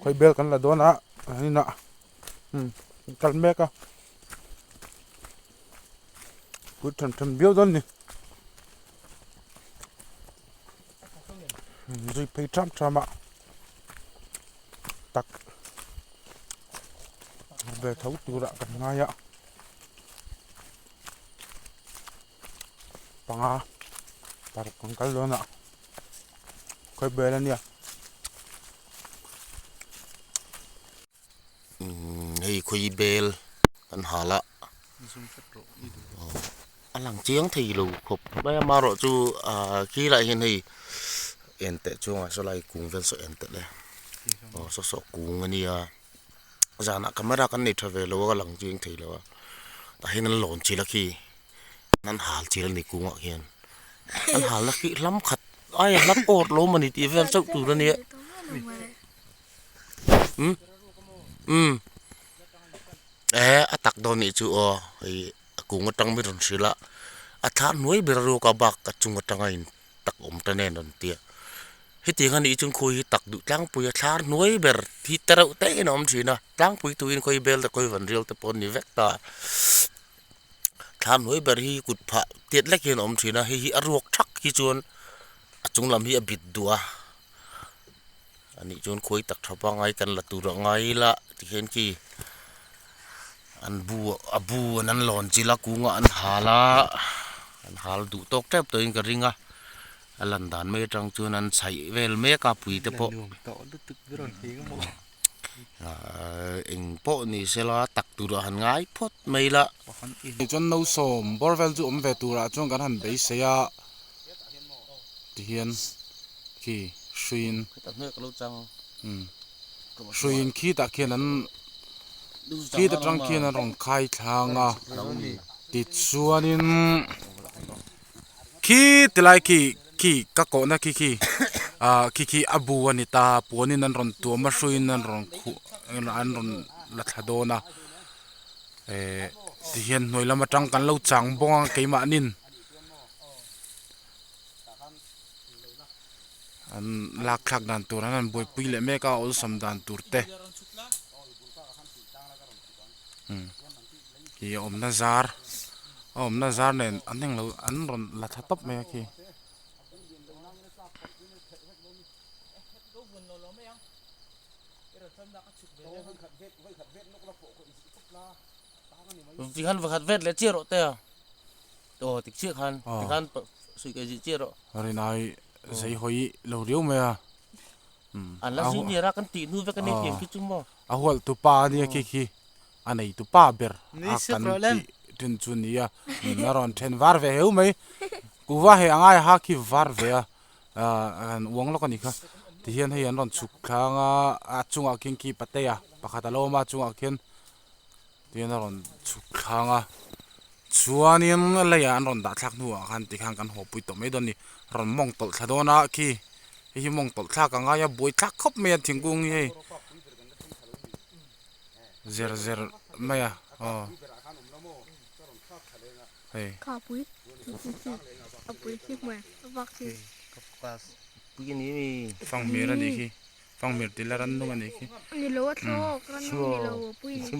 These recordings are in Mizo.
Khawi bel kan la dawn a inah umm kal mek a pui them them viau dawn a ni zui phei tham tham a tak ve tho turah kan ngai a panga paruk kan kal dawn a khawi bel a nia. Umm hei khawi bel kan hal a a lang chiang thei lo khawp mai a amaherawh chu ah khi lai hian hei en teh chuangah saw lai kung vel saw en telh e aw saw saw kung a nia zanah camera kan nei tha ve lo a lang chiang thei lo a tah hian an lawn chilh a khi an hal chilh a ni kungah khian an hal na khi hlam khat ai a hla awt lo mawni tih vel chauh tur a nia umm umm eh a tak dawn nih chu aw hei a kung atang mai rawn hrilh a a thla hnuai ber a ruak a bak a chung atanga in tak awm ta nen rawn ti a hetiang a nih chuan khawi hi tak duh tlangpui a thlar hnuai ber hi te reuh te in a awm thin a tlangpui tuin khawi bel te khawi van rial te pawh an ni vek ta thlar hnuai ber hi kut phah tiat lek hian a awm thin a hei hi a ruak thak hi chuan a chung lam hi a bit duh a anih chuan khawi tak tha pangngai kan la tur a ngai ila tikhian khi an bu a bu an an lawn chilh a kungah an hal a an hal duh tawk tep tawhin ka ring a a lan dan mai atang chuan an chhaih vel mek a pui te pawh ahh eng pawh ni sela tak turah han ngai phawt mai la. Chuan no sawm bawr vel chu awm ve turah chuan kan han beisei a tihian khi hruiin hruiin khitah khian an khit atang khian an rawn khai thlang a tichuanin khi tilai khi khi ka kawhna khi khi ah khi khi a bu a ni ta puanin an rawn tuam a hruiin an rawn khuh an rawn la thla dawn a eh tihian hnuai lam atang kan lo chang bawk a keimahnin. An lak thlak dan tur an han buaipui leh mek a awlsam dan tur te khi a awmna zar a awmna zar nen an englo an rawn la thla tawp mai a khi. Tikhan pakhat vet leh chiah rawh te a. Aw tik chiah khan tikhan suih kaih zih chiah rawh. Rinai zei hawi lo riau mai a. An la zui nia ra kan tih hnu vek a ni tiang khi chu maw. A hualh tu pa a nia khi khi a nei tu pa ber a kan tih thin chu nia a rawn then var ve heu mai. Kuva hei a ngai a ha khi var ve a an uang lawk a ni kha tihian hei an rawn chhuk thlang a a chungah khian khi patea pakhat a lo awm a a chungah khian. Tihian a rawn chhuk thlang a chuanin leiah an rawn dah thlak hnuah khan tikhan kan haw pui tawh mai dawn a ni rawn mawng tawlh thla dawn a khi hei hi mawng tawlh thlak a ngai a buai thlak khawp mai a thingkung hi hei zer zer mai a aw hei. Fanghmir a nih khi. Fanghmir tih la rannung a nih khi. Ni lo a thlawk rannung ni lo pui ni khi.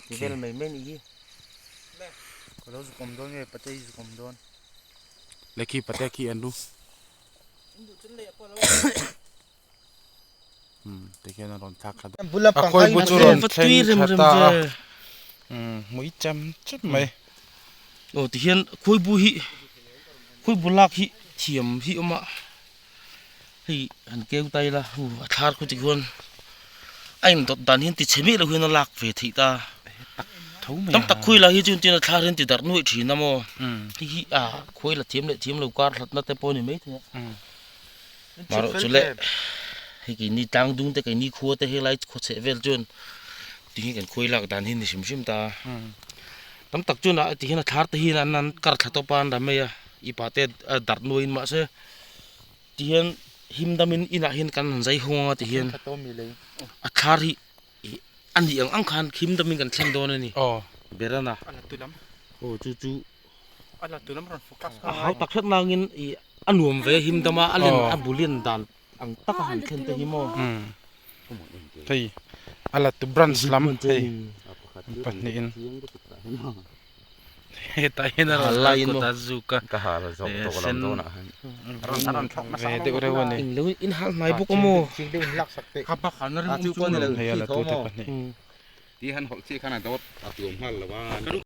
Ti vel mai mai ni hi. Ka lo zuk awm dawn nge pate i zuk awm dawn. Le khi pate khi an lu. Ti khian a rawn thlak thla dawn. A khawi bu chu rawn thleng thla ta a. Hmui chem chem mai. Aw ti hian khawi bu hi khawi bu lak hi thiam hi awm a hei han keu ta ila hu a thlar khu tikhuan a indawt dan hian ti chhe miah lo hian a lak ve theih ta tam tak khawi lah hi chu engtin a thlar hian ti darh nuaih thin a maw hei hi a khawi la thiam leh thiam lo kar hlatna te pawh a ni maithei a marawh chu le hei keini tlang dung te keini khua te helai khaw chheh vel chuan tihian kan khawi lak dan hi a ni hrim hrim ta a. Tam tak chuan ah tihian a thlar te hian an an kar thla tawp a an ram mai a i pa te a darh nuaiin mahse tihian him damin inah hian kan han zai hung anga tihian a thlar hi ih a nih ang ang khan him damin kan thleng dawn a ni berana aw chu chu a hau tak hret nangin ih a nuam ve a him dama a len a bu lian dan. ang taka han thlen te hi maw. Hei a la tu branch lam hei pahnihin hetah hian a rawn kal kawt a zuk a sen ve deuh reuh a ni. Englo in hal hnai bawk a maw. Hei a la tu te pahnih.